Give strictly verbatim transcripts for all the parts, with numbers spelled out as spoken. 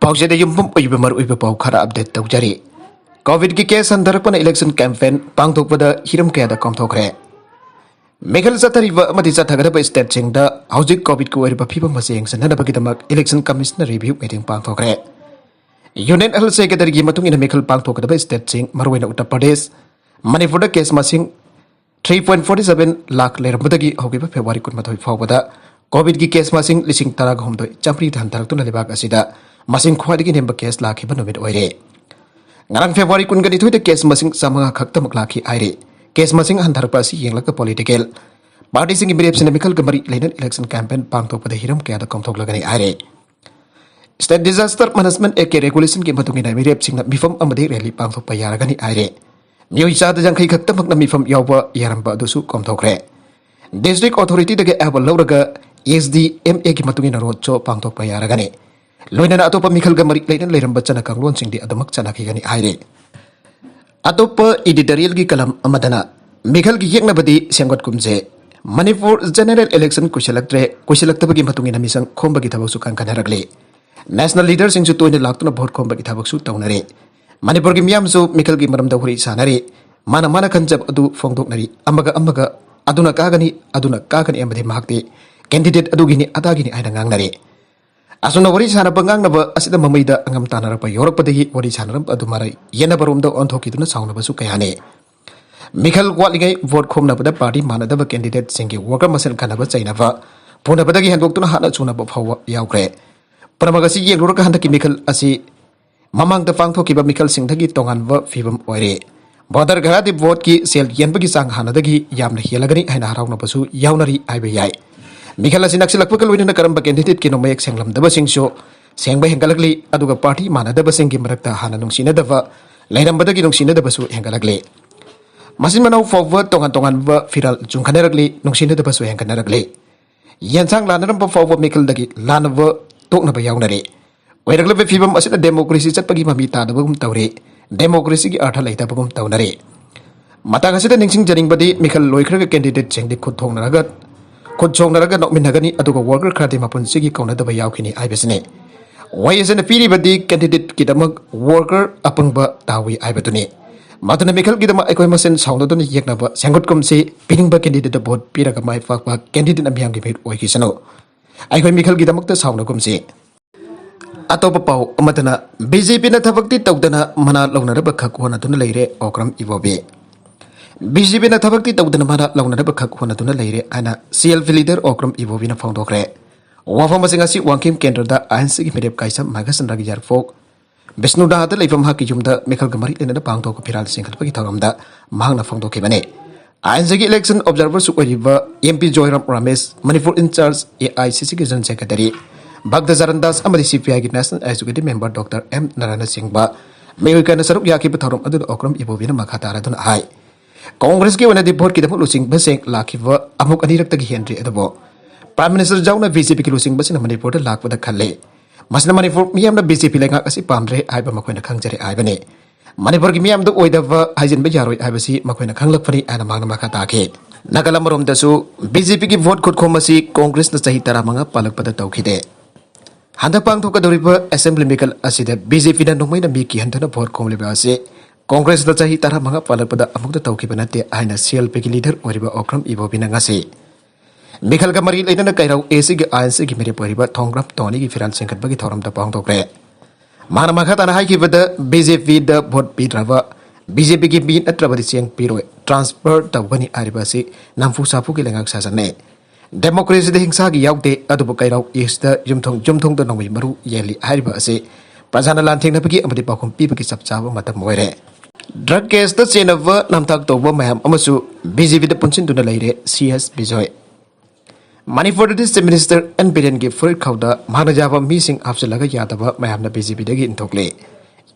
ꯄꯥꯎꯆꯦꯗ ꯌꯨꯝꯐꯝ ꯑꯣꯏꯕ ꯃꯔꯨꯑꯣꯏꯕ ꯄꯥꯎ ꯈꯔ ꯑꯞꯗꯦꯠ ꯇꯧꯖꯔꯤ꯫ ꯀꯣꯚꯤꯗꯀꯤ ꯀꯦꯁ ꯍꯟꯊꯔꯛꯄꯅ ꯏꯂꯦꯛꯁꯟ ꯀꯦꯝꯄꯦꯟ ꯄꯥꯡꯊꯣꯛꯄꯗ ꯍꯤꯔꯝ ꯀꯌꯥꯗ ꯀꯣꯝꯊꯣꯛꯈ꯭ꯔꯦ꯫ ꯃꯤꯈꯜ ꯆꯠꯊꯔꯤꯕ ꯑꯃꯗꯤ ꯆꯠꯊꯒꯗꯕ ꯁ꯭ꯇꯦꯠꯁꯤꯡꯗ ꯍꯧꯖꯤꯛ ꯀꯣꯚꯤꯗꯀꯤ ꯑꯣꯏꯔꯤꯕ ꯐꯤꯕꯝ ꯑꯁꯤ ꯌꯦꯡꯁꯤꯟꯅꯅꯕꯒꯤꯗꯃꯛ ꯏꯂꯦꯛꯁꯟ ꯀꯃꯤꯁꯟꯅ ꯔꯤꯚ꯭ꯌꯨ ꯃꯤꯇꯤꯡ ꯄꯥꯡꯊꯣꯛꯈ꯭ꯔꯦ꯫ ꯌꯨꯅꯤꯌꯟ ꯍꯦꯜꯊ ꯁꯦꯀ꯭ꯔꯦꯇꯔꯤꯒꯤ ꯃꯇꯨꯡ ꯏꯟꯅ ꯃꯤꯈꯜ ꯄꯥꯡꯊꯣꯛꯀꯗꯕ ꯁ꯭ꯇꯦꯠꯁꯤꯡ, ꯃꯔꯨꯑꯣꯏꯅ ꯎꯠꯇꯔ ꯄ꯭ꯔꯗꯦꯁ, ꯃꯅꯤꯄꯨꯔꯗ ꯀꯦꯁ ꯃꯁꯤꯡ three point forty seven lakh ꯂꯩꯔꯝꯕꯗꯒꯤ ꯍꯧꯈꯤꯕ ꯐꯦꯕ꯭ꯔꯨꯋꯥꯔꯤ ꯀꯨꯟꯃꯥꯊꯣꯏ ꯐꯥꯎꯕꯗ ꯀꯣꯚꯤꯗꯀꯤ ꯀꯦꯁ ꯃꯁꯤꯡ ꯂꯤꯁꯤꯡ ꯇꯔꯥꯒ ꯍꯨꯝꯗꯣꯏ ꯆꯥꯃꯔꯤꯗ ꯍꯟꯊꯔꯛꯇꯨꯅ ꯂꯩꯕꯥꯛ ꯑꯁꯤꯗ ꯃꯁꯤꯡ ꯈ꯭ꯋꯥꯏꯗꯒꯤ ꯅꯦꯝꯕ ꯀꯦꯁ ꯂꯥꯛꯈꯤꯕ ꯅꯨꯃꯤꯠ ꯑꯣꯏꯔꯦ꯫ ꯉꯔꯥꯡ ꯐꯦꯕ꯭ꯔꯨꯋꯥꯔꯤ ꯀꯨꯟꯒ ꯅꯤꯊꯣꯏꯗ ꯀꯦꯁ ꯃꯁꯤꯡ ꯆꯥꯃꯉꯥ ꯈꯛꯇꯃꯛ ꯂꯥꯛꯈꯤ ꯍꯥꯏꯔꯤ꯫ ꯀꯦꯁ ꯃꯁꯤꯡ ꯍꯟꯊꯔꯛꯄ ꯑꯁꯤ ꯌꯦꯡꯂꯒ ꯄꯣꯂꯤꯇꯤꯀꯦꯜ ꯄꯥꯔꯇꯤꯁꯤꯡꯒꯤ ꯃꯤꯔꯦꯞꯁꯤꯡꯅ ꯃꯤꯈꯜꯒ ꯃꯔꯤ ꯂꯩꯅꯅ ꯏꯂꯦꯛꯁꯟ ꯀꯦꯝꯄꯦꯟ ꯄꯥꯡꯊꯣꯛꯄꯗ ꯍꯤꯔꯝ ꯀꯌꯥꯗ ꯀꯣꯝꯊꯣꯛꯂꯒꯅꯤ ꯍꯥꯏꯔꯤ꯫ ꯁ꯭ꯇꯦꯠ ꯗꯤꯖꯥꯁꯇꯔ ꯃꯦꯅꯦꯖꯃꯦꯟꯠ ꯑꯦꯛꯀꯤ ꯔꯦꯒꯨꯂꯦꯁꯟꯒꯤ ꯃꯇꯨꯡ ꯏꯟꯅ ꯃꯤꯔꯦꯞꯁꯤꯡꯅ ꯃꯤꯐꯝ ꯑꯃꯗꯤ ꯔꯦꯂꯤ ꯄꯥꯡꯊꯣꯛꯄ ꯌꯥꯔꯒꯅꯤ ꯍꯥꯏꯔꯦ꯫ ꯃꯤꯑꯣꯏ ꯆꯥꯗ ꯌꯥꯡꯈꯩ ꯈꯛꯇꯃꯛꯅ ꯃꯤꯐꯝ ꯌꯥꯎꯕ ꯌꯥꯔꯝꯕ ꯑꯗꯨꯁꯨ ꯀꯣꯝꯊꯣꯛꯈ꯭ꯔꯦ꯫ ꯗꯤꯁꯇ꯭ꯔꯤꯛ ꯑꯣꯊꯣꯔꯤꯇꯤꯗꯒꯤ ꯑꯦꯄ꯭ꯔꯨꯕꯜ ꯂꯧꯔꯒ ꯑꯦꯁ ꯗꯤ ꯑꯦꯝ ꯑꯦꯒꯤ ꯃꯇꯨꯡ ꯏꯟꯅ ꯔꯣꯗ ꯁꯣ ꯄꯥꯡꯊꯣꯛꯄ ꯌꯥꯔꯒꯅꯤ꯫ ꯂꯣꯏꯅꯅ ꯑꯇꯣꯞꯄ ꯃꯤꯈꯜꯒ ꯃꯔꯤ ꯂꯩꯅꯅ ꯂꯩꯔꯝꯕ ꯆꯠꯅ ꯀꯥꯡꯂꯣꯟꯁꯤꯡꯗꯤ ꯑꯗꯨꯃꯛ ꯆꯠꯅꯈꯤꯒꯅꯤ ꯍꯥꯏꯔꯤ꯫ ꯑꯇꯣꯞꯄ ꯏꯗꯤꯇꯣꯔꯤꯌꯦꯜꯒꯤ ꯀꯂꯝ ꯑꯃꯗꯅ ꯃꯤꯈꯜꯒꯤ ꯌꯦꯛꯅꯕꯗꯤ ꯁꯦꯝꯒꯠꯀꯨꯝꯁꯦ꯫ ꯃꯅꯤꯄꯨꯔ ꯖꯦꯅꯔꯦꯜ ꯏꯂꯦꯛꯁꯟ ꯀꯨꯏꯁꯤꯜꯂꯛꯇ꯭ꯔꯦ, ꯀꯨꯏꯁꯤꯜꯂꯛꯇꯕꯒꯤ ꯃꯇꯨꯡ ꯏꯟꯅ ꯃꯤꯁꯪ ꯈꯣꯝꯕꯒꯤ ꯊꯕꯛꯁꯨ ꯀꯟꯈꯠꯅꯔꯛꯂꯤ꯫ ꯅꯦꯁꯅꯦꯜ ꯂꯤꯗꯔꯁꯤꯡꯁꯨ ꯇꯣꯏꯅ ꯂꯥꯛꯇꯨꯅ ꯚꯣꯠ ꯈꯣꯝꯕꯒꯤ ꯊꯕꯛꯁꯨ ꯇꯧꯅꯔꯤ꯫ ꯃꯅꯤꯄꯨꯔꯒꯤ ꯃꯤꯌꯥꯝꯁꯨ ꯃꯤꯈꯜꯒꯤ ꯃꯔꯝꯗ ꯋꯥꯔꯤ ꯁꯥꯟꯅꯔꯤ꯫ ꯃꯥꯅ ꯃꯥꯅ ꯈꯟꯖꯕ ꯑꯗꯨ ꯐꯣꯡꯗꯣꯛꯅꯔꯤ꯫ ꯑꯃꯒ ꯑꯃꯒ ꯑꯗꯨꯅ ꯀꯥꯒꯅꯤ, ꯑꯗꯨꯅ ꯀꯥꯒꯅꯤ ꯑꯃꯗꯤ ꯃꯍꯥꯛꯇꯤ ꯀꯦꯟꯗꯤꯗꯦꯠ ꯑꯗꯨꯒꯤꯅꯤ ꯑꯗꯥꯒꯤꯅꯤ ꯍꯥꯏꯅ ꯉꯥꯡꯅꯔꯤ꯫ ꯑꯁꯨꯝꯅ ꯋꯥꯔꯤ ꯁꯥꯟꯅꯕ ꯉꯥꯡꯅꯕ ꯑꯁꯤꯗ ꯃꯃꯩꯗ ꯑꯉꯝ ꯇꯥꯟꯅꯔꯛꯄ ꯌꯥꯎꯔꯛꯄꯗꯒꯤ ꯋꯥꯔꯤ ꯁꯥꯟꯅꯔꯝꯕ ꯑꯗꯨ ꯃꯔꯩ ꯌꯦꯠꯅꯕꯔꯣꯝꯗ ꯑꯣꯟꯊꯣꯛꯈꯤꯗꯨꯅ ꯁꯥꯎꯅꯕꯁꯨ ꯀꯌꯥꯅꯤ꯫ ꯃꯤꯈꯜ ꯋꯥꯠꯂꯤꯉꯩ ꯚꯣꯠ ꯈꯣꯝꯅꯕꯗ ꯄꯥꯔꯇꯤ ꯃꯥꯟꯅꯗꯕ ꯀꯦꯟꯗꯤꯗꯦꯠꯁꯤꯡꯒꯤ ꯋꯥꯔꯀꯔ ꯃꯁꯦꯟ ꯈꯟꯅꯕ ꯆꯩꯅꯕ, ꯐꯨꯅꯕꯗꯒꯤ ꯍꯦꯟꯗꯣꯛꯇꯨꯅ ꯍꯥꯠꯅ ꯁꯨꯅꯕ ꯐꯥꯎꯕ ꯌꯥꯎꯈ꯭ꯔꯦ꯫ ꯄꯨꯝꯅꯃꯛ ꯑꯁꯤ ꯌꯦꯡꯂꯨꯔꯒ ꯍꯟꯗꯛꯀꯤ ꯃꯤꯈꯜ ꯑꯁꯤ ꯃꯃꯥꯡꯗ ꯄꯥꯡꯊꯣꯛꯈꯤꯕ ꯃꯤꯈꯜꯁꯤꯡꯗꯒꯤ ꯇꯣꯉꯥꯟꯕ ꯐꯤꯕꯝ ꯑꯣꯏꯔꯦ꯫ ꯚꯣꯇꯔ ꯈꯔꯗꯤ ꯚꯣꯠꯀꯤ ꯁꯦꯜ ꯌꯦꯟꯕꯒꯤ ꯆꯥꯡ ꯍꯥꯟꯅꯗꯒꯤ ꯌꯥꯝꯅ ꯍꯦꯜꯂꯒꯅꯤ ꯍꯥꯏꯅ ꯍꯔꯥꯎꯅꯕꯁꯨ ꯌꯥꯎꯅꯔꯤ ꯍꯥꯏꯕ ꯌꯥꯏ꯫ ꯃꯤꯈꯜ ꯑꯁꯤ ꯅꯛꯁꯤꯜꯂꯛꯄꯒ ꯂꯣꯏꯅꯅ ꯀꯔꯝꯕ ꯀꯦꯟꯗꯤꯗꯦꯠꯀꯤꯅꯣ ꯃꯌꯦꯛ ꯁꯦꯡꯂꯝꯗꯕꯁꯤꯡꯁꯨ ꯁꯦꯡꯕ ꯍꯦꯟꯒꯠꯂꯛꯂꯤ, ꯑꯗꯨꯒ ꯄꯥꯔꯇꯤ ꯃꯥꯟꯅꯗꯕꯁꯤꯡꯒꯤ ꯃꯔꯛꯇ ꯍꯥꯟꯅ ꯅꯨꯡꯁꯤꯅꯗꯕ ꯂꯩꯔꯝꯕꯗꯒꯤ ꯅꯨꯡꯁꯤꯅꯗꯕꯁꯨ ꯍꯦꯟꯒꯠꯂꯛꯂꯤ꯫ ꯃꯆꯤꯟ ꯃꯅꯥꯎ ꯐꯥꯎꯕ ꯇꯣꯉꯥꯟ ꯇꯣꯉꯥꯟꯕ ꯐꯤꯔꯥꯜ ꯆꯨꯝꯈꯠꯅꯔꯛꯂꯤ, ꯅꯨꯡꯁꯤꯅꯗꯕꯁꯨ ꯍꯦꯟꯒꯠꯅꯔꯛꯂꯤ꯫ ꯌꯦꯟꯁꯥꯡ ꯂꯥꯟꯅꯔꯝꯕ ꯐꯥꯎꯕ ꯃꯤꯈꯜꯗꯒꯤ ꯂꯥꯟꯅꯕ ꯇꯣꯛꯅꯕ ꯌꯥꯎꯅꯔꯦ꯫ ꯑꯣꯏꯔꯛꯂꯤꯕ ꯐꯤꯕꯝ ꯑꯁꯤꯅ ꯗꯦꯃꯣꯀ꯭ꯔꯦꯁꯤ ꯆꯠꯄꯒꯤ ꯃꯃꯤ ꯇꯥꯗꯕꯒꯨꯝ ꯇꯧꯔꯦ꯫ ꯗꯦꯃꯣꯀ꯭ꯔꯦꯁꯤꯒꯤ ꯑꯔꯊ ꯂꯩꯇꯕꯒꯨꯝ ꯇꯧꯅꯔꯦ꯫ ꯃꯇꯥꯡ ꯑꯁꯤꯗ ꯅꯤꯡꯁꯤꯡꯖꯅꯤꯡꯕꯗꯤ ꯃꯤꯈꯜ ꯂꯣꯏꯈ꯭ꯔꯒ ꯀꯦꯟꯗꯤꯗꯦꯠꯁꯤꯡꯗꯤ ꯈꯨꯠ ꯊꯣꯡꯅꯔꯒ, ꯈꯨꯠ ꯁꯣꯛꯅꯔꯒ ꯅꯣꯛꯃꯤꯟꯅꯒꯅꯤ, ꯑꯗꯨꯒ ꯋꯥꯔꯀꯔ ꯈꯔꯗꯤ ꯃꯄꯨꯟꯁꯤꯒꯤ ꯀꯧꯅꯗꯕ ꯌꯥꯎꯈꯤꯅꯤ ꯍꯥꯏꯕꯁꯤꯅꯤ꯫ ꯋꯥꯍꯩ ꯑꯁꯤꯅ ꯄꯤꯔꯤꯕꯗꯤ candidate ꯀꯤꯗꯃꯛ worker ꯑꯄꯪꯕ ꯇꯥꯎꯏ ꯍꯥꯏꯕꯗꯨꯅꯤ꯫ ꯃꯗꯨꯅ ꯃꯤꯈꯜꯒꯤꯗꯃꯛ ꯑꯩꯈꯣꯏ ꯃꯁꯦꯟ ꯁꯥꯎꯅꯗꯨꯅ ꯌꯦꯛꯅꯕ ꯁꯦꯝꯒꯠꯀꯨꯝꯁꯤ, ꯄꯤꯅꯤꯡꯕ candidate ꯇ vote ꯄꯤꯔꯒ ꯃꯥꯏ ꯄꯥꯛꯄ candidate ꯅ ꯃꯤꯌꯥꯝꯒꯤ ꯃꯤꯍꯨꯠ ꯑꯣꯏꯈꯤꯁꯅꯨ꯫ ꯑꯩꯈꯣꯏ ꯃꯤꯈꯜꯒꯤꯗꯃꯛꯇ ꯁꯥꯎꯅꯒꯨꯝꯁꯤ꯫ ꯑꯇꯣꯞꯄ ꯄꯥꯎ ꯑꯃꯗꯅ, BJP ꯅ ꯊꯕꯛꯇꯤ ꯇꯧꯗꯅ ꯃꯅꯥ ꯂꯧꯅꯅꯕ ꯈꯛ ꯍꯣꯠꯅꯗꯨꯅ ꯂꯩꯔꯦ, ꯑꯣꯀ꯭ꯔꯝ ꯏꯕꯣꯕꯤ꯫ BJP ꯅ ꯊꯕꯛꯇꯤ ꯇꯧꯗꯅ ꯃꯅꯥ ꯂꯧꯅꯅꯕ ꯈꯛ ꯍꯣꯠꯅꯗꯨꯅ ꯂꯩꯔꯦ ꯍꯥꯏꯅ CLP leader ꯑꯣꯀ꯭ꯔꯝ ꯏꯕꯣꯕꯤꯅ ꯐꯣꯡꯗꯣꯛꯈ꯭ꯔꯦ꯫ ꯋꯥꯐꯝ ꯑꯁꯤ ꯉꯁꯤ ꯋꯥꯡꯈꯦꯝ ꯀꯦꯟꯗ꯭ꯔꯗ ꯑꯥꯏꯟꯁꯤꯒꯤ ꯃꯤꯔꯦꯞ ꯀꯥꯏꯁꯝ ꯃꯥꯏꯒꯁꯟꯗ꯭ꯔꯒꯤ ꯌꯥꯔꯐꯣꯛ ꯕꯤꯁꯅꯨꯗꯥꯗ ꯂꯩꯐꯝ ꯃꯍꯥꯛꯀꯤ ꯌꯨꯝꯗ ꯃꯤꯈꯜꯒ ꯃꯔꯤ ꯂꯩꯅꯅ ꯄꯥꯡꯊꯣꯛꯄ ꯐꯤꯔꯥꯜ ꯆꯤꯡꯈꯠꯄꯒꯤ ꯊꯧꯔꯝꯗ ꯃꯍꯥꯛꯅ ꯐꯣꯡꯗꯣꯛꯈꯤꯕꯅꯤ꯫ ꯑꯥꯏꯟꯁꯤꯒꯤ election observer ꯁꯨ ꯑꯣꯏꯔꯤꯕ MP ꯖꯣꯏꯔꯥꯝ Ramesh, Manipur in charge AICC ꯒꯤ general secretary ꯚꯛꯇ ꯆꯔꯟ ꯗꯥꯁ ꯑꯃꯗꯤ CPI ꯒꯤ national executive member Doctor M ꯅꯥꯔꯥꯌꯅꯆꯤꯡꯕ ꯃꯤꯑꯣꯏ ꯀꯌꯥꯅ ꯁꯔꯨꯛ ꯌꯥꯈꯤꯕ ꯊꯧꯔꯝ ꯑꯗꯨꯗ ꯑꯣꯀ꯭ꯔꯝ ꯏꯕꯣꯕꯤꯅ ꯃꯈꯥ ꯇꯥꯔꯗꯨꯅ ꯍꯥꯏ, ꯀꯣꯡꯒ꯭ꯔꯦꯁꯀꯤ ꯑꯣꯏꯅꯗꯤ vote ꯀꯤꯗꯃꯛ ꯂꯨꯆꯤꯡꯕꯁꯤꯡ ꯂꯥꯛꯈꯤꯕ ꯑꯃꯨꯛ ꯑꯅꯤꯔꯛꯇꯒꯤ ꯍꯦꯟꯗ꯭ꯔꯤ, ꯑꯗꯨꯕꯨ Prime Minister ꯌꯥꯎꯅ BJP ꯒꯤ ꯂꯨꯆꯤꯡꯕꯁꯤꯡꯅ ꯃꯅꯤꯄꯨꯔꯗ ꯂꯥꯛꯄꯗ ꯈꯜꯂꯤ꯫ ꯃꯁꯤꯅ ꯃꯅꯤꯄꯨꯔ ꯃꯤꯌꯥꯝꯅ BJP ꯂꯩꯉꯥꯛ ꯑꯁꯤ ꯄꯥꯝꯗ꯭ꯔꯦ ꯍꯥꯏꯕ ꯃꯈꯣꯏꯅ ꯈꯪꯖꯔꯦ ꯍꯥꯏꯕꯅꯤ꯫ ꯃꯅꯤꯄꯨꯔꯒꯤ ꯃꯤꯌꯥꯝꯗ ꯑꯣꯏꯗꯕ ꯍꯥꯏꯖꯤꯟꯕ ꯌꯥꯔꯣꯏ ꯍꯥꯏꯕꯁꯤ ꯃꯈꯣꯏꯅ ꯈꯪꯂꯛꯄꯅꯤ ꯍꯥꯏꯅ ꯃꯍꯥꯛꯅ ꯃꯈꯥ ꯇꯥꯈꯤ꯫ ꯅꯥꯀꯜ ꯑꯃꯔꯣꯝꯗꯁꯨ, BJP ꯒꯤ vote ꯈꯨꯠꯈꯣꯝ ꯑꯁꯤ ꯀꯣꯡꯒ꯭ꯔꯦꯁꯅ ꯆꯍꯤ ꯇꯔꯥꯃꯉꯥ ꯄꯥꯜꯂꯛꯄꯗ ꯇꯧꯈꯤꯗꯦ꯫ ꯍꯟꯗꯛ ꯄꯥꯡꯊꯣꯛꯀꯗꯧꯔꯤꯕ assembly ꯃꯤꯈꯜ ꯑꯁꯤꯗ BJP ꯅ ꯅꯣꯡꯃꯩꯅ ꯃꯤ ꯀꯤꯍꯟꯗꯨꯅ vote ꯈꯣꯝꯂꯤꯕ ꯑꯁꯤ ꯀꯣꯡꯒ꯭ꯔꯦꯁꯅ ꯆꯍꯤ ꯇꯔꯥꯃꯉꯥ ꯄꯥꯜꯂꯛꯄꯗ ꯑꯃꯨꯛꯇ ꯇꯧꯈꯤꯕ ꯅꯠꯇꯦ ꯍꯥꯏꯅ CLP ꯒꯤ leader ꯑꯣꯏꯔꯤꯕ ꯑꯣꯀ꯭ꯔꯝ ꯏꯕꯣꯕꯤꯅ ꯉꯁꯤ ꯃꯤꯈꯜꯒ ꯃꯔꯤ ꯂꯩꯅꯅ ꯀꯩꯔꯥꯎ ACC ꯒꯤ ꯑꯥꯏꯟꯁꯤꯒꯤ ꯃꯤꯔꯦꯞ ꯑꯣꯏꯔꯤꯕ ꯊꯣꯡꯒ꯭ꯔꯥꯝ ꯇꯣꯅꯤꯒꯤ ꯐꯤꯔꯥꯜ ꯆꯤꯡꯈꯠꯄꯒꯤ ꯊꯧꯔꯝꯗ ꯐꯣꯡꯗꯣꯛꯈ꯭ꯔꯦ꯫ ꯃꯍꯥꯛꯅ ꯃꯈꯥ ꯇꯥꯅ ꯍꯥꯏꯈꯤꯕꯗ, BJP ꯗ vote ꯄꯤꯗ꯭ꯔꯕ, BJP ꯒꯤ ꯃꯤ ꯅꯠꯇ꯭ꯔꯕꯗꯤ ꯆꯦꯡ ꯄꯤꯔꯣꯏ, transfer ꯇꯧꯒꯅꯤ ꯍꯥꯏꯔꯤꯕ ꯑꯁꯤ ꯅꯝꯐꯨ ꯁꯥꯐꯨꯒꯤ ꯂꯩꯉꯥꯛ ꯁꯥꯖꯟꯅꯤ꯫ Democracy ꯗ ꯍꯤꯡꯁꯥꯒꯤ ꯌꯥꯎꯗꯦ, ꯑꯗꯨꯕꯨ ꯀꯩꯔꯥꯎ East ꯇ ꯌꯨꯝꯊꯣꯡ ꯌꯨꯝꯊꯣꯡꯗ ꯅꯣꯡꯃꯩ ꯃꯔꯨ ꯌꯦꯜꯂꯤ ꯍꯥꯏꯔꯤꯕ ꯑꯁꯤ ꯄ꯭ꯔꯖꯥꯅ ꯂꯥꯟꯊꯦꯡꯅꯕꯒꯤ ꯑꯃꯗꯤ ꯄꯥꯎꯈꯨꯝ ꯄꯤꯕꯒꯤ ꯆꯞ ꯆꯥꯕ ꯃꯇꯝ ꯑꯣꯏꯔꯦ꯫ Drug case ꯇ ꯆꯦꯟꯅꯕ ꯅꯝꯊꯥꯛ ꯇꯧꯕ ꯃꯌꯥꯝ ꯑꯃꯁꯨ BJP ꯗ ꯄꯨꯟꯁꯤꯟꯗꯨꯅ ꯂꯩꯔꯦ, ꯁꯤ ꯑꯦꯁ ꯕꯤꯖꯣꯏ꯫ ꯃꯅꯤꯄꯨꯔꯗꯗꯤ Chief Minister ꯑꯦꯟ ꯕꯤꯔꯦꯟꯒꯤ ꯐꯨꯔꯤꯠ ꯈꯥꯎꯗ ꯃꯍꯥꯛꯅ ꯌꯥꯕ ꯃꯤꯁꯤꯡ ꯍꯥꯞꯆꯤꯜꯂꯒ ꯌꯥꯗꯕ ꯃꯌꯥꯝꯅ BJP ꯗꯒꯤ ꯏꯟꯊꯣꯛꯂꯤ꯫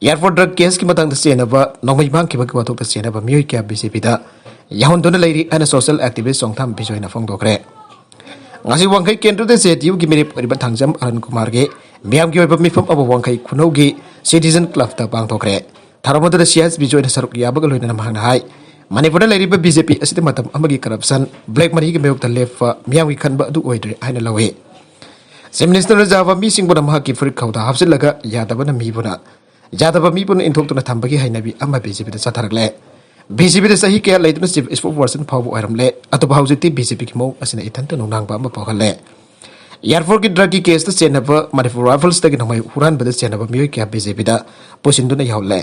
Airport drug case ꯀꯤ ꯃꯇꯥꯡꯗ ꯆꯦꯟꯅꯕ, ꯅꯣꯡꯃꯩ ꯃꯥꯡꯈꯤꯕꯒꯤ ꯋꯥꯊꯣꯛꯇ ꯆꯦꯟꯅꯕ ꯃꯤꯑꯣꯏ ꯀꯌꯥ BJP ꯗ ꯌꯥꯎꯍꯟꯗꯨꯅ ꯂꯩꯔꯤ ꯍꯥꯏꯅ social activist ꯆꯣꯡꯊꯥꯝ ꯕꯤꯖꯣꯏꯅ ꯐꯣꯡꯗꯣꯛꯈ꯭ꯔꯦ꯫ ꯉꯁꯤ ꯋꯥꯡꯈꯩ ꯀꯦꯟꯗ꯭ꯔꯗ JDU ꯒꯤ ꯃꯤꯔꯦꯞ ꯑꯣꯏꯔꯤꯕ ꯊꯥꯡꯖꯝ ꯑꯔꯨꯟ ꯀꯨꯃꯥꯔꯒꯤ ꯃꯤꯌꯥꯝꯒꯤ ꯑꯣꯏꯕ ꯃꯤꯐꯝ ꯑꯃ ꯋꯥꯡꯈꯩ ꯈꯨꯅꯧꯒꯤ Citizen Club ꯇ ꯄꯥꯡꯊꯣꯛꯈ꯭ꯔꯦ꯫ ꯊꯧꯔꯝ ꯑꯗꯨꯗ ꯁꯤ ꯑꯦꯁ ꯕꯤꯖꯣꯏꯅ ꯁꯔꯨꯛ ꯌꯥꯕꯒ ꯂꯣꯏꯅꯅ ꯃꯍꯥꯛꯅ ꯍꯥꯏ, ꯃꯅꯤꯄꯨꯔꯗ ꯂꯩꯔꯤꯕ BJP ꯑꯁꯤꯗꯤ ꯃꯇꯝ ꯑꯃꯒꯤ corruption, black money ꯒꯤ ꯃꯥꯌꯣꯛꯇ ꯂꯦꯞꯄ ꯃꯤꯌꯥꯝꯒꯤ ꯈꯟꯕ ꯑꯗꯨ ꯑꯣꯏꯗ꯭ꯔꯦ ꯍꯥꯏꯅ ꯂꯧꯏ꯫ ꯆꯤꯐ ꯃꯤꯅꯤꯁꯇꯔꯅ ꯌꯥꯕ ꯃꯤꯁꯤꯡꯕꯨꯅ ꯃꯍꯥꯛꯀꯤ ꯐꯨꯔꯤꯠ ꯈꯥꯎꯗ ꯍꯥꯞꯆꯤꯜꯂꯒ ꯌꯥꯗꯕꯅ ꯃꯤꯕꯨꯅ, ꯌꯥꯗꯕ ꯃꯤꯕꯨꯅ ꯏꯟꯊꯣꯛꯇꯨꯅ ꯊꯝꯕꯒꯤ ꯍꯩꯅꯕꯤ ꯑꯃ ꯕꯤ ꯖꯦ ꯄꯤꯗ ꯆꯠꯊꯔꯛꯂꯦ꯫ ꯕꯤ ꯖꯦ ꯄꯤꯗ ꯆꯍꯤ ꯀꯌꯥ ꯂꯩꯗꯨꯅ ꯆꯤꯐ ꯏꯁꯄꯣꯛꯁ ꯄꯔꯁꯟ ꯐꯥꯎꯕ ꯑꯣꯏꯔꯝꯂꯦ꯫ ꯑꯗꯨꯕꯨ ꯍꯧꯖꯤꯛꯇꯤ ꯕꯤ ꯖꯦ ꯄꯤꯒꯤ ꯃꯑꯣꯡ ꯑꯁꯤꯅ ꯏꯊꯟꯇ ꯅꯨꯡꯅꯥꯡꯕ ꯑꯃ ꯐꯥꯎꯍꯜꯂꯦ꯫ ꯏꯌꯥꯔꯄꯣꯔꯠꯀꯤ ꯗ꯭ꯔꯒꯀꯤ ꯀꯦꯁꯇ ꯆꯦꯟꯅꯕ, ꯃꯅꯤꯄꯨꯔ ꯔꯥꯏꯐꯜꯁꯇꯒꯤ ꯅꯣꯡꯃꯩ ꯍꯨꯔꯥꯟꯕꯗ ꯆꯦꯟꯅꯕ ꯃꯤꯑꯣꯏ ꯀꯌꯥ ꯕꯤ ꯖꯦ ꯄꯤꯗ ꯄꯨꯁꯤꯟꯗꯨꯅ ꯌꯥꯎꯍꯜꯂꯦ꯫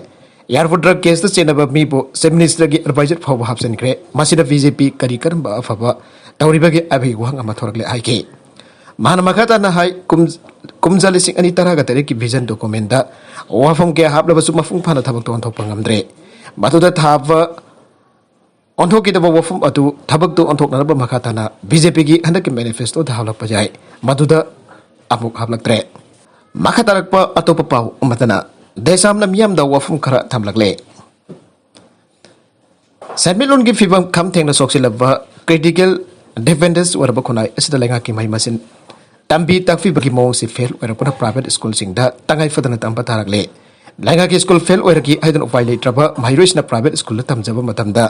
ꯏꯌꯥꯔꯄꯣꯔꯠ ꯗ꯭ꯔꯒ ꯀꯦꯁꯇ ꯆꯦꯟꯅꯕ ꯃꯤꯕꯨ ꯆꯤꯐ ꯃꯤꯅꯤꯁꯇꯔꯒꯤ ꯑꯦꯗꯚꯥꯏꯖꯔ ꯐꯥꯎꯕ ꯍꯥꯞꯆꯤꯟꯈ꯭ꯔꯦ꯫ ꯃꯁꯤꯗ ꯕꯤ ꯖꯦ ꯄꯤ ꯀꯔꯤ ꯀꯔꯝꯕ ꯑꯐꯕ ꯇꯧꯔꯤꯕꯒꯦ ꯍꯥꯏꯕꯒꯤ ꯋꯥꯍꯪ ꯑꯃ ꯊꯣꯔꯛꯂꯦ ꯍꯥꯏꯈꯤ꯫ ꯃꯍꯥꯛꯅ ꯃꯈꯥ ꯇꯥꯅ ꯍꯥꯏ, ꯀꯨꯝ-, ꯀꯨꯝꯖꯥ ꯂꯤꯁꯤꯡ ꯑꯅꯤ ꯇꯔꯥꯒ ꯇꯔꯦꯠꯀꯤ ꯚꯤꯖꯟ ꯗꯣꯀꯨꯃꯦꯟꯗ ꯋꯥꯐꯝ ꯀꯌꯥ ꯍꯥꯞꯂꯕꯁꯨ ꯃꯄꯨꯡ ꯐꯥꯅ ꯊꯕꯛꯇ ꯑꯣꯟꯊꯣꯛꯄ ꯉꯝꯗ꯭ꯔꯦ꯫ ꯃꯗꯨꯗ ꯊꯥꯕ ꯑꯣꯟꯊꯣꯛꯈꯤꯗꯕ ꯋꯥꯐꯝ ꯑꯗꯨ ꯊꯕꯛꯇ ꯑꯣꯟꯊꯣꯛꯅꯅꯕ ꯃꯈꯥ ꯇꯥꯅ ꯕꯤ ꯖꯦ ꯄꯤꯒꯤ ꯍꯟꯗꯛꯀꯤ ꯃꯦꯅꯤꯐꯦꯁꯇꯣꯗ ꯍꯥꯞꯂꯛꯄ ꯌꯥꯏ꯫ ꯃꯗꯨꯗ ꯑꯃꯨꯛ ꯍꯥꯞꯂꯛꯇ꯭ꯔꯦ꯫ ꯃꯈꯥ ꯇꯥꯔꯛꯄ ꯑꯇꯣꯞꯄ ꯄꯥꯎ ꯑꯃꯗꯅ ꯗꯦꯁꯥꯝꯅ ꯃꯤꯌꯥꯝꯗ ꯋꯥꯐꯝ ꯈꯔ ꯊꯝꯂꯛꯂꯦ꯫ ꯁꯦꯟꯃꯤꯠꯂꯣꯟꯒꯤ ꯐꯤꯕꯝ ꯈꯝ ꯊꯦꯡꯅ ꯁꯣꯛꯆꯤꯜꯂꯕ, ꯀ꯭ꯔꯤꯇꯤꯀꯦꯜ ꯗꯤꯄꯦꯟꯗꯦꯟꯁ ꯑꯣꯏꯔꯕ ꯈꯨꯟꯅꯥꯏ ꯑꯁꯤꯗ ꯂꯩꯉꯥꯛꯀꯤ ꯃꯍꯩ ꯃꯁꯤꯡ ꯇꯝꯕꯤ ꯇꯥꯛꯄꯤꯕꯒꯤ ꯃꯑꯣꯡꯁꯤ ꯐꯦꯜ ꯑꯣꯏꯔꯛꯄꯅ ꯄ꯭ꯔꯥꯏꯚꯦꯠ ꯁ꯭ꯀꯨꯜꯁꯤꯡꯗ ꯇꯉꯥꯏ ꯐꯗꯅ ꯇꯝꯕ ꯇꯥꯔꯛꯂꯦ꯫ ꯂꯩꯉꯥꯛꯀꯤ ꯁ꯭ꯀꯨꯜ ꯐꯦꯜ ꯑꯣꯏꯔꯛꯈꯤ ꯍꯥꯏꯗꯨꯅ ꯎꯄꯥꯏ ꯂꯩꯇ꯭ꯔꯕ ꯃꯍꯩꯔꯣꯏꯁꯤꯡꯅ ꯄ꯭ꯔꯥꯏꯚꯦꯠ ꯁ꯭ꯀꯨꯜꯗ ꯇꯝꯖꯕ ꯃꯇꯝꯗ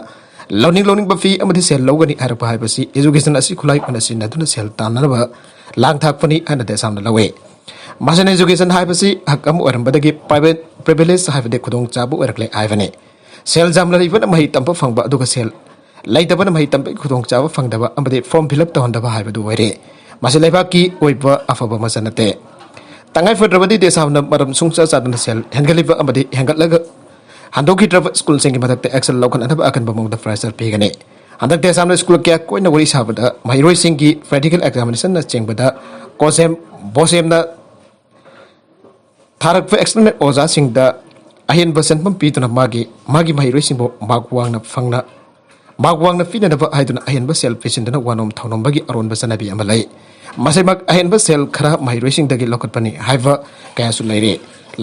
ꯂꯧꯅꯤꯡ ꯂꯧꯅꯤꯡꯕ ꯐꯤ ꯑꯃꯗꯤ ꯁꯦꯜ ꯂꯧꯒꯅꯤ ꯍꯥꯏꯔꯛꯄ ꯍꯥꯏꯕꯁꯤ ꯏꯖꯨꯀꯦꯁꯟ ꯑꯁꯤ ꯈꯨꯠꯂꯥꯏ ꯑꯣꯏꯅ ꯁꯤꯖꯤꯟꯅꯗꯨꯅ ꯁꯦꯜ ꯇꯥꯟꯅꯅꯕ ꯂꯥꯡ ꯊꯥꯛꯄꯅꯤ ꯍꯥꯏꯅ ꯗꯦꯁꯥꯝꯅ ꯂꯧꯏ꯫ ꯃꯁꯤꯅ ꯏꯖꯨꯀꯦꯁꯟ ꯍꯥꯏꯕꯁꯤ ꯍꯛ ꯑꯃ ꯑꯣꯏꯔꯝꯕꯗꯒꯤ ꯄ꯭ꯔꯥꯏꯚꯦꯠ ꯄ꯭ꯔꯤꯚꯤꯂꯦꯖ ꯍꯥꯏꯕꯗꯤ ꯈꯨꯗꯣꯡꯆꯥꯕ ꯑꯣꯏꯔꯛꯂꯦ ꯍꯥꯏꯕꯅꯤ꯫ ꯁꯦꯜ ꯌꯥꯝꯅ ꯂꯩꯕꯅ ꯃꯍꯩ ꯇꯝꯕ ꯐꯪꯕ, ꯑꯗꯨꯒ ꯁꯦꯜ ꯂꯩꯇꯕꯅ ꯃꯍꯩ ꯇꯝꯕꯒꯤ ꯈꯨꯗꯣꯡꯆꯥꯕ ꯐꯪꯗꯕ ꯑꯃꯗꯤ ꯐꯣꯔꯝ ꯐꯤꯜ ꯑꯞ ꯇꯧꯍꯟꯗꯕ ꯍꯥꯏꯕꯗꯨ ꯑꯣꯏꯔꯦ꯫ ꯃꯁꯤ ꯂꯩꯕꯥꯛꯀꯤ ꯑꯣꯏꯕ ꯑꯐꯕ ꯃꯆꯜ ꯅꯠꯇꯦ꯫ ꯇꯉꯥꯏ ꯐꯗ꯭ꯔꯕꯗꯤ ꯗꯦꯁꯥꯝꯅ ꯃꯔꯝ ꯁꯨꯡꯆꯥ ꯆꯥꯗꯅ ꯁꯦꯜ ꯍꯦꯟꯒꯠꯂꯤꯕ ꯑꯃꯗꯤ ꯍꯦꯟꯒꯠꯂꯒ ꯍꯟꯗꯣꯛꯈꯤꯗ꯭ꯔꯕ ꯁ꯭ꯀꯨꯜꯁꯤꯡꯒꯤ ꯃꯊꯛꯇ ꯑꯦꯛꯁꯟ ꯂꯧꯈꯠꯅꯅꯕ ꯑꯀꯟꯕ ꯃꯑꯣꯡꯗ ꯄ꯭ꯔꯦꯁꯔ ꯄꯤꯒꯅꯤ꯫ ꯍꯟꯗꯛ ꯗꯦꯁꯥꯝꯅ ꯁ꯭ꯀꯨꯜ ꯀꯌꯥ ꯀꯣꯏꯅ ꯋꯥꯔꯤ ꯁꯥꯕꯗ ꯃꯍꯩꯔꯣꯏꯁꯤꯡꯒꯤ ꯄ꯭ꯔꯦꯛꯇꯤꯀꯦꯜ ꯑꯦꯛꯖꯥꯃꯤꯅꯦꯁꯟꯅꯆꯤꯡꯕꯗ ꯀꯣꯁꯦꯝ ꯕꯣꯁꯦꯝꯅ ꯊꯥꯔꯛꯄ ꯑꯦꯛꯁꯇꯔꯅꯦꯜ ꯑꯣꯖꯥꯁꯤꯡꯗ ꯑꯍꯦꯟꯕ ꯁꯦꯟꯐꯝ ꯄꯤꯗꯨꯅ ꯃꯥꯒꯤ, ꯃꯥꯒꯤ ꯃꯍꯩꯔꯣꯏꯁꯤꯡꯕꯨ ꯃꯥꯔꯛ ꯋꯥꯡꯅ ꯐꯪꯅ, ꯃꯥꯔꯛ ꯋꯥꯡꯅ ꯄꯤꯅꯅꯕ ꯍꯥꯏꯗꯨꯅ ꯑꯍꯦꯟꯕ ꯁꯦꯜ ꯄꯤꯁꯤꯟꯗꯨꯅ ꯋꯥꯅꯣꯝ ꯊꯧꯅꯣꯝꯕꯒꯤ ꯑꯔꯣꯟꯕ ꯆꯠꯅꯕꯤ ꯑꯃ ꯂꯩ꯫ ꯃꯁꯤꯃꯛ ꯑꯍꯦꯟꯕ ꯁꯦꯜ ꯈꯔ ꯃꯍꯩꯔꯣꯏꯁꯤꯡꯗꯒꯤ ꯂꯧꯈꯠꯄꯅꯤ ꯍꯥꯏꯕ ꯀꯌꯥꯁꯨ ꯂꯩꯔꯤ꯫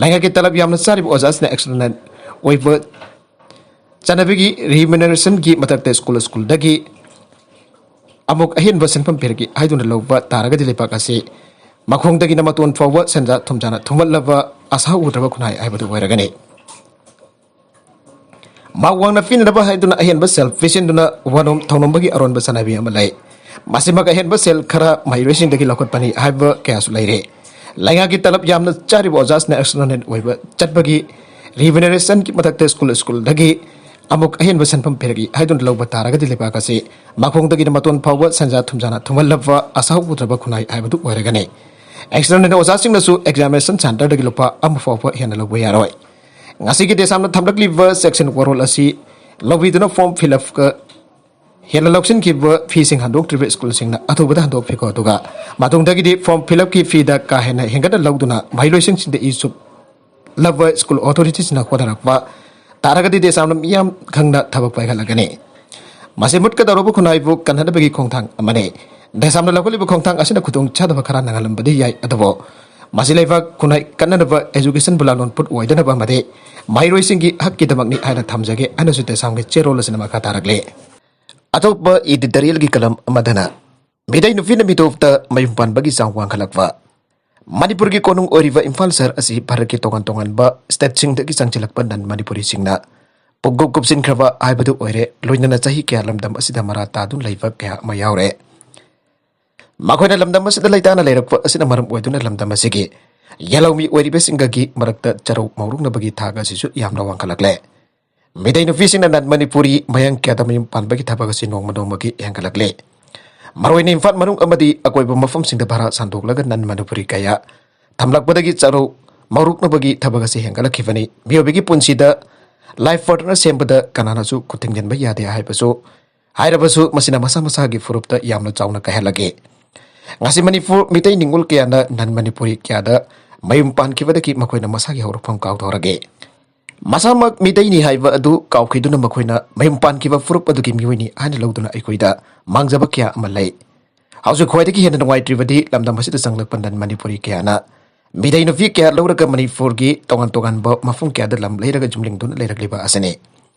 ꯂꯩꯉꯥꯛꯀꯤ ꯇꯂꯕ ꯌꯥꯝꯅ ꯆꯥꯔꯤꯕ ꯑꯣꯖꯥꯁꯤꯡꯅ ꯑꯦꯛꯁꯇꯔꯅꯦꯜ ꯑꯣꯏꯕ ꯆꯠꯅꯕꯤꯒꯤ ꯔꯤꯃ꯭ꯌꯨꯅꯔꯦꯁꯟꯒꯤ ꯃꯊꯛꯇ ꯁ꯭ꯀꯨꯜ ꯁ꯭ꯀꯨꯜꯗꯒꯤ ꯑꯃꯨꯛ ꯑꯍꯦꯟꯕ ꯁꯦꯟꯐꯝ ꯄꯤꯔꯛꯏ ꯍꯥꯏꯗꯨꯅ ꯂꯧꯕ ꯇꯥꯔꯒꯗꯤ ꯂꯩꯕꯥꯛ ꯑꯁꯤ ꯃꯈꯣꯡꯗꯒꯤꯅ ꯃꯇꯣꯟ ꯐꯥꯎꯕ ꯁꯦꯟꯖꯥ ꯊꯨꯝꯖꯥꯅ ꯊꯨꯝꯍꯠꯂꯕ ꯑꯁꯥ ꯎꯗ꯭ꯔꯕ ꯈꯨꯟꯅꯥꯏ ꯍꯥꯏꯕꯗꯨ ꯑꯣꯏꯔꯒꯅꯤ꯫ ꯃꯥꯛ ꯋꯥꯡꯅ ꯄꯤꯅꯅꯕ ꯍꯥꯏꯗꯨꯅ ꯑꯍꯦꯟꯕ ꯁꯦꯜ ꯄꯤꯁꯤꯟꯗꯨꯅ ꯋꯥꯅꯣꯝ ꯊꯧꯅꯣꯝꯕꯒꯤ ꯑꯔꯣꯟꯕ ꯆꯠꯅꯕꯤ ꯑꯃ ꯂꯩ꯫ ꯃꯁꯤꯃꯛ ꯑꯍꯦꯟꯕ ꯁꯦꯜ ꯈꯔ ꯃꯍꯩꯔꯣꯏꯁꯤꯡꯗꯒꯤ ꯂꯧꯈꯠꯄꯅꯤ ꯍꯥꯏꯕ ꯀꯌꯥꯁꯨ ꯂꯩꯔꯦ꯫ ꯂꯩꯉꯥꯛꯀꯤ ꯇꯂꯕ ꯌꯥꯝꯅ ꯆꯥꯔꯤꯕ ꯑꯣꯖꯥꯁꯤꯡꯅ ꯑꯦꯛꯁꯇꯔꯅꯦꯜ ꯑꯣꯏꯕ ꯆꯠꯄꯒꯤ ꯔꯤꯃꯨꯅꯔꯦꯁꯟꯒꯤ ꯃꯊꯛꯇ ꯁ꯭ꯀꯨꯜ ꯁ꯭ꯀꯨꯜꯗꯒꯤ ꯑꯃꯨꯛ ꯑꯍꯦꯟꯕ ꯁꯦꯟꯐꯝ ꯄꯤꯔꯛꯏ ꯍꯥꯏꯗꯨꯅ ꯂꯧꯕ ꯇꯥꯔꯒꯗꯤ ꯂꯩꯕꯥꯛ ꯑꯁꯤ ꯃꯈꯣꯡꯗꯒꯤꯅ ꯃꯇꯣꯟ ꯐꯥꯎꯕ ꯁꯦꯟꯖꯥ ꯊꯨꯝꯖꯥꯅ ꯊꯨꯝꯍꯜꯂꯕ ꯑꯁꯥꯎ ꯎꯗ꯭ꯔꯕ ꯈꯨꯟꯅꯥꯏ ꯍꯥꯏꯕꯗꯨ ꯑꯣꯏꯔꯒꯅꯤ꯫ ꯑꯦꯛꯁꯇꯔꯅꯦꯜ ꯑꯣꯖꯥꯁꯤꯡꯅꯁꯨ ꯑꯦꯛꯖꯥꯃꯤꯅꯦꯁꯟ ꯁꯦꯟꯇꯔꯗꯒꯤ ꯂꯨꯄꯥ ꯑꯃ ꯐꯥꯎꯕ ꯍꯦꯟꯅ ꯂꯧꯕ ꯌꯥꯔꯣꯏ꯫ ꯉꯁꯤꯒꯤ ꯗꯦꯁꯥꯝꯅ ꯊꯝꯂꯛꯂꯤꯕ ꯁꯦꯛꯁꯟ ꯋꯥꯔꯣꯜ ꯑꯁꯤ ꯂꯧꯕꯤꯗꯨꯅ ꯐꯣꯔꯝ ꯐꯤꯜ ꯑꯞꯀ ꯍꯦꯟꯅ ꯂꯧꯁꯤꯟꯈꯤꯕ ꯐꯤꯁꯤꯡ ꯍꯟꯗꯣꯛꯇ꯭ꯔꯤꯕ ꯁ꯭ꯀꯨꯜꯁꯤꯡꯅ ꯑꯊꯨꯕꯗ ꯍꯟꯗꯣꯛꯄꯤꯈꯣ, ꯑꯗꯨꯒ ꯃꯇꯨꯡꯗꯒꯤꯗꯤ ꯐꯣꯔꯝ ꯐꯤꯜ ꯑꯞꯀꯤ ꯐꯤꯗ ꯀꯥ ꯍꯦꯟꯅ ꯍꯦꯟꯒꯠꯅ ꯂꯧꯗꯨꯅ ꯃꯍꯩꯔꯣꯏꯁꯤꯡꯁꯤꯡꯗ ꯏ ꯆꯨꯞꯂꯕ ꯁ꯭ꯀꯨꯜ ꯑꯣꯊꯣꯔꯤꯇꯤꯁꯤꯡꯅ ꯍꯣꯠꯅꯔꯛꯄ ꯇꯥꯔꯒꯗꯤ ꯗꯦꯁꯥꯝꯅ ꯃꯤꯌꯥꯝ ꯈꯪꯅ ꯊꯕꯛ ꯄꯥꯏꯈꯠꯂꯒꯅꯤ꯫ ꯃꯁꯤ ꯃꯨꯠꯀꯗꯧꯔꯕ ꯈꯨꯟꯅꯥꯏꯕꯨ ꯀꯟꯅꯅꯕꯒꯤ ꯈꯣꯡꯊꯥꯡ ꯑꯃꯅꯤ꯫ ꯗꯦꯁꯥꯝꯅ ꯂꯧꯈꯠꯂꯤꯕ ꯈꯣꯡꯊꯥꯡ ꯑꯁꯤꯅ ꯈꯨꯗꯣꯡ ꯆꯥꯗꯕ ꯈꯔ ꯅꯪꯍꯜꯂꯝꯕꯗꯤ ꯌꯥꯏ, ꯑꯗꯨꯕꯨ ꯃꯁꯤ ꯂꯩꯕꯥꯛ ꯈꯨꯟꯅꯥꯏ ꯀꯟꯅꯅꯕ, ꯑꯦꯖꯨꯀꯦꯁꯟꯕꯨ ꯂꯥꯂꯣꯟ ꯄꯣꯠ ꯑꯣꯏꯗꯅꯕ ꯑꯃꯗꯤ ꯃꯍꯩꯔꯣꯏꯁꯤꯡꯒꯤ ꯍꯛꯀꯤꯗꯃꯛꯅꯤ ꯍꯥꯏꯅ ꯊꯝꯖꯒꯦ ꯍꯥꯏꯅꯁꯨ ꯗꯦꯁꯥꯝꯒꯤ ꯆꯦꯔꯣꯜ ꯑꯁꯤꯅ ꯃꯈꯥ ꯇꯥꯔꯛꯂꯤ꯫ ꯑꯇꯣꯞꯄ ꯏꯗꯤꯇꯣꯔꯤꯌꯦꯜꯒꯤ ꯀꯂꯝ ꯑꯃꯗꯅ ꯃꯤꯇꯩ ꯅꯨꯄꯤꯅ ꯃꯤꯇꯣꯞꯇ ꯃꯌꯨꯝ ꯄꯥꯟꯕꯒꯤ ꯆꯥꯡ ꯋꯥꯡꯈꯠꯂꯛꯄ꯫ ꯃꯅꯤꯄꯨꯔꯒꯤ ꯀꯣꯅꯨꯡ ꯑꯣꯏꯔꯤꯕ ꯏꯝꯐꯥꯜ ꯁꯍꯔ ꯑꯁꯤ ꯚꯥꯔꯠꯀꯤ ꯇꯣꯉꯥꯟ ꯇꯣꯉꯥꯟꯕ ꯁ꯭ꯇꯦꯠꯁꯤꯡꯗꯒꯤ ꯆꯪꯁꯤꯜꯂꯛꯄ ꯅꯟ ꯃꯅꯤꯄꯨꯔꯤꯁꯤꯡꯅ ꯄꯨꯡꯀꯨꯞ ꯀꯨꯞꯁꯤꯟꯈ꯭ꯔꯕ ꯍꯥꯏꯕꯗꯨ ꯑꯣꯏꯔꯦ, ꯂꯣꯏꯅꯅ ꯆꯍꯤ ꯀꯌꯥ ꯂꯝꯗꯝ ꯑꯁꯤꯗ ꯃꯔꯥ ꯇꯥꯗꯨꯅ ꯂꯩꯕ ꯀꯌꯥ ꯑꯃ ꯌꯥꯎꯔꯦ꯫ ꯃꯈꯣꯏꯅ ꯂꯝꯗꯝ ꯑꯁꯤꯗ ꯂꯩꯇꯥꯅ ꯂꯩꯔꯛꯄ ꯑꯁꯤꯅ ꯃꯔꯝ ꯑꯣꯏꯗꯨꯅ ꯂꯝꯗꯝ ꯑꯁꯤꯒꯤ ꯌꯦꯜꯍꯧꯃꯤ ꯑꯣꯏꯔꯤꯕꯁꯤꯡꯒꯒꯤ ꯃꯔꯛꯇ ꯆꯔꯧ ꯃꯧꯔꯨꯛꯅꯕꯒꯤ ꯊꯥꯛ ꯑꯁꯤꯁꯨ ꯌꯥꯝꯅ ꯋꯥꯡꯈꯠꯂꯛꯂꯦ꯫ ꯃꯤꯇꯩ ꯅꯨꯄꯤꯁꯤꯡꯅ ꯅꯟ ꯃꯅꯤꯄꯨꯔꯤ ꯃꯌꯥꯡ ꯀꯌꯥꯗ ꯃꯌꯨꯝ ꯄꯥꯟꯕꯒꯤ ꯊꯕꯛ ꯑꯁꯤ ꯅꯣꯡꯃ ꯅꯣꯡꯃꯒꯤ ꯍꯦꯟꯒꯠꯂꯛꯂꯦ꯫ ꯃꯔꯨꯑꯣꯏꯅ ꯏꯝꯐꯥꯜ ꯃꯅꯨꯡ ꯑꯃꯗꯤ ꯑꯀꯣꯏꯕ ꯃꯐꯝꯁꯤꯡꯗ ꯚꯔꯥ ꯁꯟꯗꯣꯛꯂꯒ ꯅꯟ ꯃꯅꯤꯄꯨꯔꯤ ꯀꯌꯥ ꯊꯝꯂꯛꯄꯗꯒꯤ ꯆꯔꯧ ꯃꯧꯔꯨꯛꯅꯕꯒꯤ ꯊꯕꯛ ꯑꯁꯤ ꯍꯦꯟꯒꯠꯂꯛꯈꯤꯕꯅꯤ꯫ ꯃꯤꯑꯣꯏꯕꯒꯤ ꯄꯨꯟꯁꯤꯗ ꯂꯥꯏꯐ ꯄꯥꯔꯠꯅꯔ ꯁꯦꯝꯕꯗ ꯀꯅꯥꯅꯁꯨ ꯈꯨꯠ ꯊꯤꯡꯖꯤꯟꯕ ꯌꯥꯗꯦ ꯍꯥꯏꯕꯁꯨ ꯍꯥꯏꯔꯕꯁꯨ ꯃꯁꯤꯅ ꯃꯁꯥ ꯃꯁꯥꯒꯤ ꯐꯨꯔꯨꯞꯇ ꯌꯥꯝꯅ ꯆꯥꯎꯅ ꯀꯥꯏꯍꯜꯂꯛꯏ꯫ ꯉꯁꯤ ꯃꯅꯤꯄꯨꯔ ꯃꯤꯇꯩ ꯅꯤꯉꯣꯜ ꯀꯌꯥꯅ ꯅꯟ ꯃꯅꯤꯄꯨꯔꯤ ꯀꯌꯥꯗ ꯃꯌꯨꯝ ꯄꯥꯟꯈꯤꯕꯗꯒꯤ ꯃꯈꯣꯏꯅ ꯃꯁꯥꯒꯤ ꯍꯧꯔꯛꯐꯝ ꯀꯥꯎꯊꯣꯔꯛꯏ꯫ ꯃꯁꯥꯃꯛ ꯃꯤꯇꯩꯅꯤ ꯍꯥꯏꯕ ꯑꯗꯨ ꯀꯥꯎꯈꯤꯗꯨꯅ ꯃꯈꯣꯏꯅ ꯃꯌꯨꯝ ꯄꯥꯟꯈꯤꯕ ꯐꯨꯔꯨꯞ ꯑꯗꯨꯒꯤ ꯃꯤꯑꯣꯏꯅꯤ ꯍꯥꯏꯅ ꯂꯧꯗꯨꯅ ꯑꯩꯈꯣꯏꯗ ꯃꯥꯡꯖꯕ ꯀꯌꯥ ꯑꯃ ꯂꯩ꯫ ꯍꯧꯖꯤꯛ ꯈ꯭ꯋꯥꯏꯗꯒꯤ ꯍꯦꯟꯅ ꯅꯨꯡꯉꯥꯏꯇ꯭ꯔꯤꯕꯗꯤ ꯂꯝꯗꯝ ꯑꯁꯤꯗ ꯆꯪꯂꯛꯄ ꯅꯟ ꯃꯅꯤꯄꯨꯔꯤ ꯀꯌꯥꯅ ꯃꯤꯇꯩ ꯅꯨꯄꯤ ꯀꯌꯥ ꯂꯧꯔꯒ ꯃꯅꯤꯄꯨꯔꯒꯤ ꯇꯣꯉꯥꯟ ꯇꯣꯉꯥꯟꯕ ꯃꯐꯝ ꯀꯌꯥꯗ ꯂꯝ ꯂꯩꯔꯒ ꯌꯨꯝꯂꯤꯡꯗꯨꯅ ꯂꯩꯔꯛꯂꯤꯕ ꯑꯁꯤꯅꯤ꯫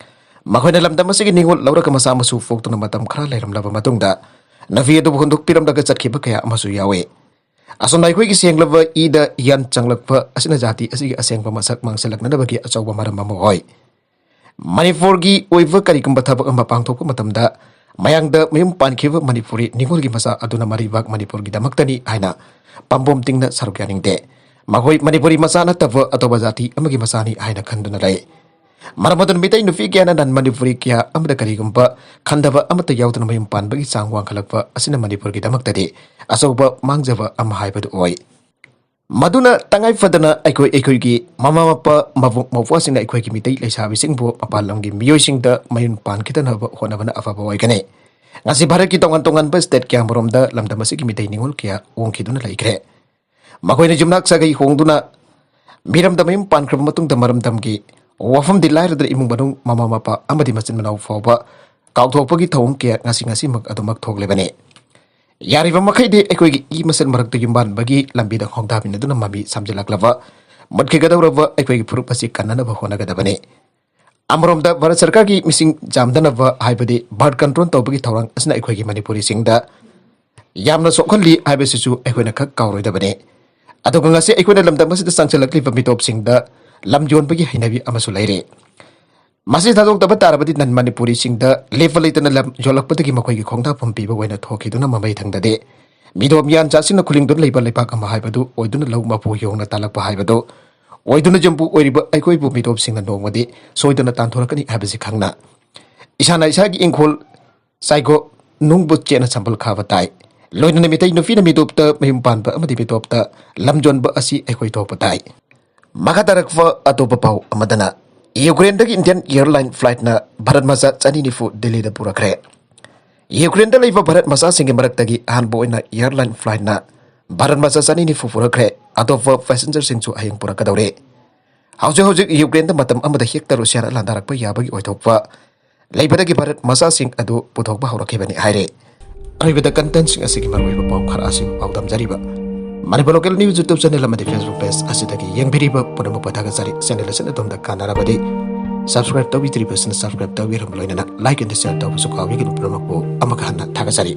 ꯃꯈꯣꯏꯅ ꯂꯝꯗꯝ ꯑꯁꯤꯒꯤ ꯅꯤꯉꯣꯜ ꯂꯧꯔꯒ ꯃꯆꯥ ꯃꯁꯨ ꯄꯣꯛꯇꯨꯅ ꯃꯇꯝ ꯈꯔ ꯂꯩꯔꯝꯂꯕ ꯃꯇꯨꯡꯗ ꯅꯨꯄꯤ ꯑꯗꯨꯕꯨ ꯍꯨꯟꯗꯣꯛꯄꯤꯔꯝꯂꯒ ꯆꯠꯈꯤꯕ ꯀꯌꯥ ꯑꯃꯁꯨ ꯌꯥꯎꯏ꯫ ꯑꯁꯨꯝꯅ ꯑꯩꯈꯣꯏꯒꯤ ꯁꯦꯡꯂꯕ ꯏꯗ ꯍꯤꯌꯥꯟ ꯆꯪꯂꯛꯄ ꯑꯁꯤꯅ ꯖꯥꯇꯤ ꯑꯁꯤꯒꯤ ꯑꯁꯦꯡꯕ ꯃꯁꯛ ꯃꯥꯡꯁꯤꯜꯂꯛꯅꯅꯕꯒꯤ ꯑꯆꯧꯕ ꯃꯔꯝ ꯑꯃ ꯑꯣꯏ꯫ ꯃꯅꯤꯄꯨꯔꯒꯤ ꯑꯣꯏꯕ ꯀꯔꯤꯒꯨꯝꯕ ꯊꯕꯛ ꯑꯃ ꯄꯥꯡꯊꯣꯛꯄ ꯃꯇꯝꯗ ꯃꯌꯥꯡꯗ ꯃꯌꯨꯝ ꯄꯥꯟꯈꯤꯕ ꯃꯅꯤꯄꯨꯔꯤ ꯅꯤꯉꯣꯜꯒꯤ ꯃꯆꯥ ꯑꯗꯨꯅ ꯃꯔꯩꯕꯥꯛ ꯃꯅꯤꯄꯨꯔꯒꯤꯗꯃꯛꯇꯅꯤ ꯍꯥꯏꯅ ꯄꯥꯝꯕꯣꯝ ꯇꯤꯡꯅ ꯁꯔꯨꯛ ꯌꯥꯅꯤꯡꯗꯦ꯫ ꯃꯈꯣꯏ ꯃꯅꯤꯄꯨꯔꯤ ꯃꯆꯥ ꯅꯠꯇꯕ ꯑꯇꯣꯞꯄ ꯖꯥꯇꯤ ꯑꯃꯒꯤ ꯃꯆꯥꯅꯤ ꯍꯥꯏꯅ ꯈꯟꯗꯨꯅ ꯂꯩ꯫ ꯃꯔꯝ ꯑꯗꯨꯅ ꯃꯤꯇꯩ ꯅꯨꯄꯤ ꯀꯌꯥꯅ ꯅꯟ ꯃꯅꯤꯄꯨꯔꯤ ꯀꯌꯥ ꯑꯃꯗ ꯀꯔꯤꯒꯨꯝꯕ ꯈꯟꯗꯕ ꯑꯃꯠꯇ ꯌꯥꯎꯗꯅ ꯃꯌꯨꯝ ꯄꯥꯟꯕꯒꯤ ꯆꯥꯡ ꯋꯥꯡꯈꯠꯂꯛꯄ ꯑꯁꯤꯅ ꯃꯅꯤꯄꯨꯔꯒꯤꯗꯃꯛꯇꯗꯤ ꯑꯆꯧꯕ ꯃꯥꯡꯖꯕ ꯑꯃ ꯍꯥꯏꯕꯗꯨ ꯑꯣꯏ꯫ ꯃꯗꯨꯅ ꯇꯉꯥꯏ ꯐꯗꯅ ꯑꯩꯈꯣꯏ, ꯑꯩꯈꯣꯏꯒꯤ ꯃꯃꯥ ꯃꯄꯥ, ꯃꯕꯨꯡ ꯃꯧꯄ꯭ꯋꯥꯁꯤꯡꯅ ꯑꯩꯈꯣꯏꯒꯤ ꯃꯤꯇꯩ ꯂꯩꯁꯥꯕꯤꯁꯤꯡꯕꯨ ꯃꯄꯥꯟ ꯂꯝꯒꯤ ꯃꯤꯑꯣꯏꯁꯤꯡꯗ ꯃꯌꯨꯝ ꯄꯥꯟꯈꯤꯗꯅꯕ ꯍꯣꯠꯅꯕꯅ ꯑꯐꯕ ꯑꯣꯏꯒꯅꯤ꯫ ꯉꯁꯤ ꯚꯥꯔꯠꯀꯤ ꯇꯣꯉꯥꯟ ꯇꯣꯉꯥꯟꯕ state ꯀꯌꯥꯃꯔꯣꯝꯗ ꯂꯝꯗꯝ ꯑꯁꯤꯒꯤ ꯃꯤꯇꯩ ꯅꯤꯉꯣꯜ ꯀꯌꯥ ꯑꯣꯡꯈꯤꯗꯨꯅ ꯂꯩꯈ꯭ꯔꯦ꯫ ꯃꯈꯣꯏꯅ ꯌꯨꯝꯅꯥꯛ ꯁꯥꯒꯩ ꯍꯣꯡꯗꯨꯅ ꯃꯤꯔꯝꯗ ꯃꯌꯨꯝ ꯄꯥꯟꯈ꯭ꯔꯕ ꯃꯇꯨꯡꯗ ꯃꯔꯝꯗꯝꯒꯤ ꯋꯥꯐꯝꯗꯤ ꯂꯥꯏꯔꯗꯅ ꯏꯃꯨꯡ ꯃꯅꯨꯡ, ꯃꯃꯥ ꯃꯄꯥ ꯑꯃꯗꯤ ꯃꯆꯤꯟ ꯃꯅꯥꯎ ꯐꯥꯎꯕ ꯀꯥꯎꯊꯣꯛꯄꯒꯤ ꯊꯧꯑꯣꯡ ꯀꯌꯥ ꯉꯁꯤ ꯉꯁꯤꯃꯛ ꯑꯗꯨꯃꯛ ꯊꯣꯛꯂꯤꯕꯅꯤ꯫ ꯌꯥꯔꯤꯕ ꯃꯈꯩꯗꯤ ꯑꯩꯈꯣꯏꯒꯤ ꯏ ꯃꯁꯦꯟ ꯃꯔꯛꯇ ꯌꯨꯝꯕꯥꯟꯕꯒꯤ ꯂꯝꯕꯤꯗ ꯈꯣꯡꯗꯥꯃꯤꯟꯅꯗꯨꯅ ꯃꯃꯤ ꯁꯥꯝꯖꯤꯜꯂꯛꯂꯕ ꯃꯨꯠꯈꯤꯒꯗꯧꯔꯕ ꯑꯩꯈꯣꯏꯒꯤ ꯐꯨꯔꯨꯞ ꯑꯁꯤ ꯀꯟꯅꯅꯕ ꯍꯣꯠꯅꯒꯗꯕꯅꯤ꯫ ꯑꯃꯔꯣꯝꯗ ꯚꯥꯔꯠ ꯁꯔꯀꯥꯔꯒꯤ ꯃꯤꯁꯤꯡ ꯆꯥꯝꯗꯅꯕ ꯍꯥꯏꯕꯗꯤ birth control ꯇꯧꯕꯒꯤ ꯊꯧꯔꯥꯡ ꯑꯁꯤꯅ ꯑꯩꯈꯣꯏꯒꯤ ꯃꯅꯤꯄꯨꯔꯤꯁꯤꯡꯗ ꯌꯥꯝꯅ ꯁꯣꯛꯍꯜꯂꯤ ꯍꯥꯏꯕꯁꯤꯁꯨ ꯑꯩꯈꯣꯏꯅ ꯈꯛ ꯀꯥꯎꯔꯣꯏꯗꯕꯅꯤ꯫ ꯑꯗꯨꯒ ꯉꯁꯤ ꯑꯩꯈꯣꯏꯅ ꯂꯝꯗꯝ ꯑꯁꯤꯗ ꯆꯪꯁꯤꯜꯂꯛꯂꯤꯕ ꯃꯤꯇꯣꯞꯁꯤꯡꯗ ꯂꯝ ꯌꯣꯟꯕꯒꯤ ꯍꯩꯅꯕꯤ ꯑꯃꯁꯨ ꯂꯩꯔꯤ꯫ ꯃꯁꯤ ꯊꯥꯗꯣꯛꯇꯕ ꯇꯥꯔꯕꯗꯤ ꯅꯟ ꯃꯅꯤꯄꯨꯔꯤꯁꯤꯡꯗ ꯂꯦꯞꯄ ꯂꯩꯇꯅ ꯂꯝ ꯌꯣꯜꯂꯛꯄꯗꯒꯤ ꯃꯈꯣꯏꯒꯤ ꯈꯣꯡꯗꯥꯐꯝ ꯄꯤꯕ ꯑꯣꯏꯅ ꯊꯣꯛꯈꯤꯗꯨꯅ ꯃꯃꯩ ꯊꯪꯗꯗꯦ꯫ ꯃꯤꯗꯣ ꯃꯤꯌꯥꯟꯆꯥꯁꯤꯡꯅ ꯈꯨꯂꯤꯡꯗꯨꯅ ꯂꯩꯕ ꯂꯩꯕꯥꯛ ꯑꯃ ꯍꯥꯏꯕꯗꯨ ꯑꯣꯏꯗꯨꯅ ꯂꯧ ꯃꯄꯨ ꯌꯣꯡꯅ ꯇꯥꯜꯂꯛꯄ ꯍꯥꯏꯕꯗꯨ ꯑꯣꯏꯗꯨꯅ ꯌꯨꯝꯕꯨ ꯑꯣꯏꯔꯤꯕ ꯑꯩꯈꯣꯏꯕꯨ ꯃꯤꯇꯣꯞꯁꯤꯡꯅ ꯅꯣꯡꯃꯗꯤ ꯁꯣꯏꯗꯅ ꯇꯥꯟꯊꯣꯔꯛꯀꯅꯤ ꯍꯥꯏꯕꯁꯤ ꯈꯪꯅ ꯏꯁꯥꯅ ꯏꯁꯥꯒꯤ ꯏꯪꯈꯣꯜ ꯆꯥꯏꯒꯣ ꯅꯨꯡꯕꯨ ꯆꯦꯠꯅ ꯁꯝꯕꯜ ꯈꯥꯕ ꯇꯥꯏ꯫ ꯂꯣꯏꯅꯅ ꯃꯤꯇꯩ ꯅꯨꯄꯤꯅ ꯃꯤꯇꯣꯞꯇ ꯃꯌꯨꯝ ꯄꯥꯟꯕ ꯑꯃꯗꯤ ꯃꯤꯇꯣꯞꯇ ꯂꯝ ꯌꯣꯟꯕ ꯑꯁꯤ ꯑꯩꯈꯣꯏ ꯊꯣꯛꯄ ꯇꯥꯏ꯫ ꯃꯈꯥ ꯇꯥꯔꯛꯄ ꯑꯇꯣꯞꯄ ꯄꯥꯎ ꯑꯃꯗꯅ, ꯌꯨꯀ꯭ꯔꯦꯟꯗꯒꯤ Indian airline flightꯅ ꯚꯥꯔꯠ ꯃꯆꯥ ꯆꯅꯤ ꯅꯤꯐꯨ ꯗꯤꯜꯂꯤꯗ ꯄꯨꯔꯛꯈ꯭ꯔꯦ꯫ ꯌꯨꯀ꯭ꯔꯦꯟꯗ ꯂꯩꯕ ꯚꯥꯔꯠ ꯃꯆꯥꯁꯤꯡꯒꯤ ꯃꯔꯛꯇꯒꯤ ꯑꯍꯥꯟꯕ ꯑꯣꯏꯅ airline flightꯅ ꯚꯥꯔꯠ ꯃꯆꯥ ꯆꯅꯤ ꯅꯤꯐꯨ ꯄꯨꯔꯛꯈ꯭ꯔꯦ꯫ ꯑꯇꯣꯞꯄ passengerꯁꯤꯡꯁꯨ ꯍꯌꯦꯡ ꯄꯨꯔꯛꯀꯗꯧꯔꯤ꯫ ꯍꯧꯖꯤꯛ ꯍꯧꯖꯤꯛ ꯌꯨꯀ꯭ꯔꯦꯟꯗ ꯃꯇꯝ ꯑꯃꯗ ꯍꯦꯛꯇ ꯔꯨꯁꯤꯌꯥꯅ ꯂꯥꯟꯗꯥꯔꯛꯄ ꯌꯥꯕꯒꯤ ꯑꯣꯏꯊꯣꯛꯄ ꯂꯩꯕꯗꯒꯤ ꯚꯥꯔꯠ ꯃꯆꯥꯁꯤꯡ ꯑꯗꯨ ꯄꯨꯊꯣꯛꯄ ꯍꯧꯔꯛꯈꯤꯕꯅꯤ ꯍꯥꯏꯔꯦ꯫ ꯑꯔꯣꯏꯕꯗ contentꯁꯤꯡ ꯑꯁꯤꯒꯤ ꯃꯔꯨꯑꯣꯏꯕ ꯄꯥꯎ ꯈꯔ ꯑꯁꯤ ꯄꯥꯎꯗꯝꯖꯔꯤꯕ Manipur Local News YouTube channel ꯑꯃꯗꯤ Facebook page ꯑꯁꯤꯗꯒꯤ ꯌꯦꯡꯕꯤꯔꯤꯕ ꯄꯨꯝꯅꯃꯛꯄꯨ ꯊꯥꯒꯠꯆꯔꯤ꯫ Channel ꯑꯁꯤꯅ ꯑꯗꯣꯝꯗ ꯀꯥꯟꯅꯔꯕꯗꯤ subscribe ꯇꯧꯕꯤꯗ꯭ꯔꯤꯕꯁꯤꯅ subscribe ꯇꯧꯕꯤꯔꯝꯕ ꯂꯣꯏꯅꯅ like and share ꯇꯧꯕꯁꯨ ꯀꯥꯎꯕꯤꯒꯅꯨ꯫ ꯄꯨꯝꯅꯃꯛꯄꯨ ꯑꯃꯨꯛ ꯍꯟꯅ ꯊꯥꯒꯠꯆꯔꯤ꯫